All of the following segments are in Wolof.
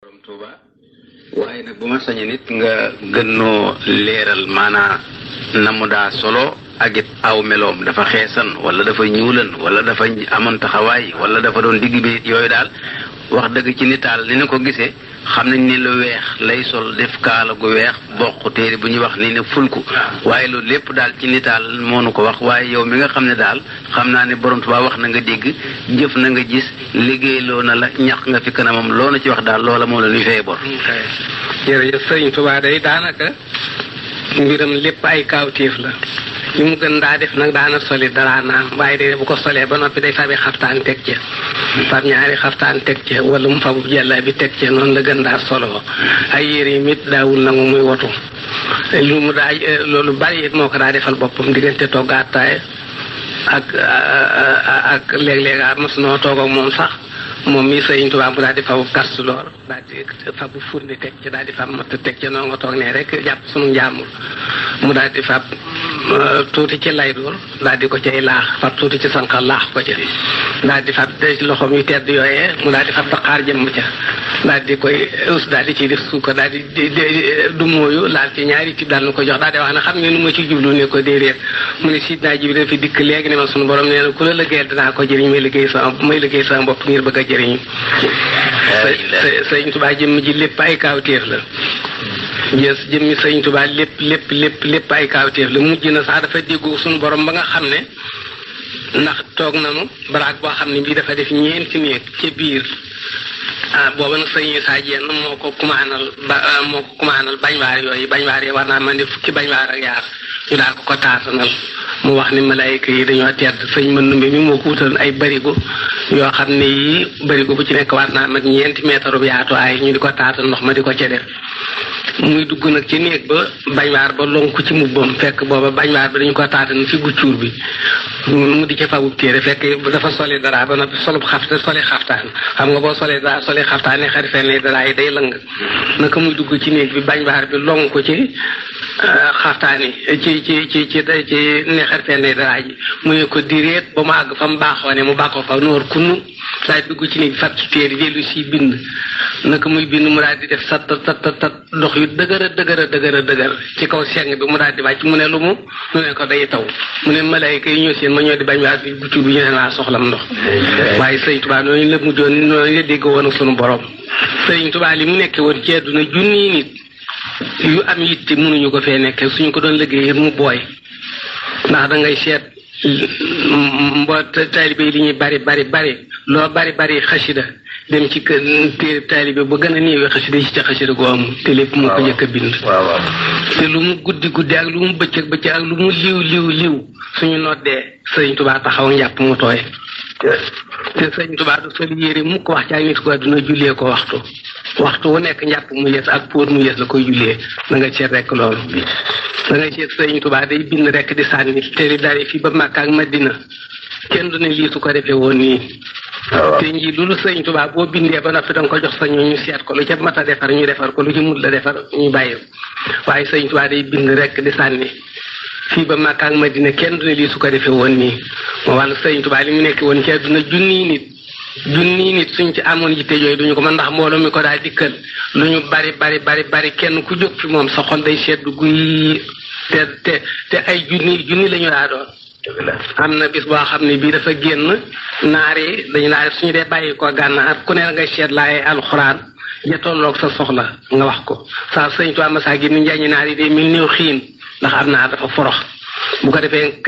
borom Tuuba waaye nag bu ma sañee nit nga gënnoo leeral maanaa na mu daa solo ak it aw meloom dafa xeesan wala dafa ñuulan wala dafa amoon taxawaay wala dafa doon digg bi yooyu daal wax dëgg ci nitaal ni na ko gisee xam nañ ne lu weex lay sol def kaala gu weex bokk téere bu ñuy wax ni ne fulku waaye loolu lépp daal ci nitaal moo nu ko wax waaye yow mi nga xam ne daal xam naa ne borom Tuubaa wax na nga dégg jëf na nga gis liggéeyloo na la ñax nga fi kanamam loo na ci wax daal loola moom la ñuy fay bor. jërëjëf sëriñ Tuubaa day daanaka mbiram lépp ay kaawteef la li mu gën daa def nag daana soli dara naam waaye de bu ko solee ba noppi day fabi xaftaan teg ca fab ñaari xaftaan teg ca wala mu fabu jàlla bi teg ca noonu la gën daa solo ay yére yi mit daawul nangu muy wotu lu mu daa loolu bari it moo ko daa defal boppam diggante togg attaaya ak léeg-léeg mos noo toog ak moom sax moom mii sëriñ Tuubaa bu daal di fabu kastu lool daal di fabu furni teg ca daal di fab matt teg ca noo nga toog ne rek jàpp sunu njaamul mu daal di fab tuuti ci lay doon daal di ko cay laax fab tuuti ci sànqal laax ko ca daal di fab ci loxoom yu tedd yooyee mu daal di fab daqaar jëmm ca daal di koy us daal di ciy def suukar daal di du mooyu laal ci ñaari tib daal nu ko jox daal di wax ne xam ne nu ma ci jublu ne ko déedéet mu ne Sidna Jibril fi dikk léegi ne ma sunu borom nee na ku la liggéeyal dinaa ko jëriñ may liggéey sama bopp ngir bëgg a jëriñu sëriñ Tuubaa jëmm ji lépp ay kaawteef la jëmmi sëriñ Tuubaa lépp ay kaawteef la mujj na sax dafa déggu suñu borom ba nga xam ne ndax toog nañu baraag boo xam ne bii dafa def ñeenti néeg ca biir booba nag sëriñ Isaa Jeen moo ko kumaanal bañwaar yooyu bañwaar yi war naa man di fukki bañwaar ak yaar ñu daal ko taatanal mu wax ni malaayika yi dañoo tedd sëñ mën numbe mi moo ko wutal ay barigo yoo xam ne yii barigo bu ci nekk war naa mat 4 mètres bu yaatu ay ñu di ko taatal ndox ma di ko ca def muy dugg nag ci néeg ba bañwaar ba lonku ci mubbam fekk booba bañwaar ba dañu ko taatan ci guccuur bi mu di ca fabub téere fekk dafa soli dara ba noppi soli xaftaan xam nga boo solee dara soli xaftaan ne xarifee ne dara yi day lëng naka muy dugg ci néeg bi bañwaar bi lonku ci xaftaan yi ci ne xarifee ne dara ji mu ne ko direet ba mu àgg fa mu baaxoo ne mu bàkkoo fa noor kunnu daal di dugg ci néeg bi fab ci téere dellu si bind naka muy bind mu daal di def sat ndox yu dëgër ci kaw seng bi mu daal di wàcc mu ne lu mu ne ko day taw mu ne malaayika yi ñoo seen ma ñoo di bañ waa bi guccu bi ñu ne laa soxlam ndox waaye sëriñ Tuubaa noonu la mujjoon noonu la dégg woon ak sunu borom sëriñ Tuubaa li mu nekkee woon ci àdduna junni nit yu am yitte mënuñu ko fee nekkee suñu ko doon liggéey mu booy ndax da ngay seet taalibe yi li ñuy bari loo bari xasida dem ci kër téere taalibe ba gën a néewee xasida yi ci xasida goo amul te lépp mu ko njëkk a bind te lu mu guddi ak lu mu bëccëg ak lu mu liw suñu noddee sëriñ Tuubaa taxaw njàpp mu tooy te sëriñ Tuubaa du sol yére mu ko wax ci ay nit ko dina jullee ko waxtu wu nekk njàpp mu yees ak póot mu yees la koy jullee na nga seet rek loolu da ngay seet sëriñ Tuubaa day bind rek di sànni te li dari fii ba Makka ak Madina kenn du ne lii su ko defee woon nii te nji loolu sëriñ Tuubaa boo bindee ba noppi danga ko jox sa ñu seet ko lu ca mat a defar ñu defar ko lu ci mut la defar ñu bàyyi waaye sëriñ Tuubaa day bind rek di sànni fii ba Makka ak Madina kenn du ne lii su ko defee woon nii moo wàllu sëriñ Tuubaa li mu nekk woon ci àdduna junni nit suñ ci amoon yitte yooyu duñu ko mën ndax mbooloo mi ko daal dikkal lu ñu bari kenn ku jóg fi moom sa xol day seddu guy te ay junni la ñu daa doon am na bis boo xam ne bii dafa génn naar yi dañu naa suñu dee bàyyi ko gànnaar ku ne ngay seet laay alxuraan ja tolloog sa soxla nga wax ko saa sëñ Tuubaa masaa gi ni njañi naar yi day mel néew xiin ndax am naa dafa forox bu ko defee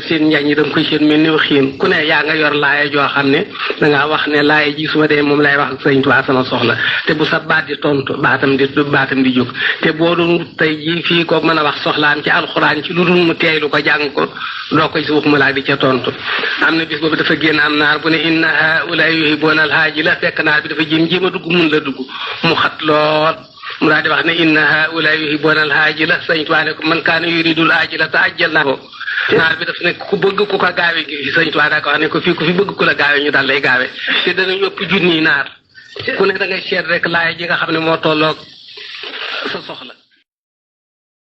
seen njañ yi da nga koy seen mel néew xiin ku ne yaa nga yor laaya joo xam ne dangaa wax ne laaya ji su ma dee moom lay wax ak sëñ Tuubaa sama soxla te bu sa baat di tontu baatam di jóg te boo doon tey ji fii ko mën a wax soxlaam ci alxuraan ci lu dul mu teeylu ko jàng ko doo ko si waxuma laa di ca tontu am na bis boobu dafa génn am naar bu ne inna haa'ulaa'i yuhibbuuna al-aajila fekk naar bi dafa jéem a dugg mun la dugg mu xat lool mu daal di wax ne inna haa'ulaa'i yuhibbuuna al-aajila sëñ Tuubaa ne ko man kaana yuriidu al-aajila ta'ajjalnaa ko naar bi daf ne ku bëgg ku ko gaawe gi sëñ Tuubaa daa ko wax ne ko fii ku fi bëgg ku la gaawe ñu daal lay gaawe te danañu ëpp junni naar ku ne da ngay seet rek laaya ji nga xam ne moo tolloog sa soxla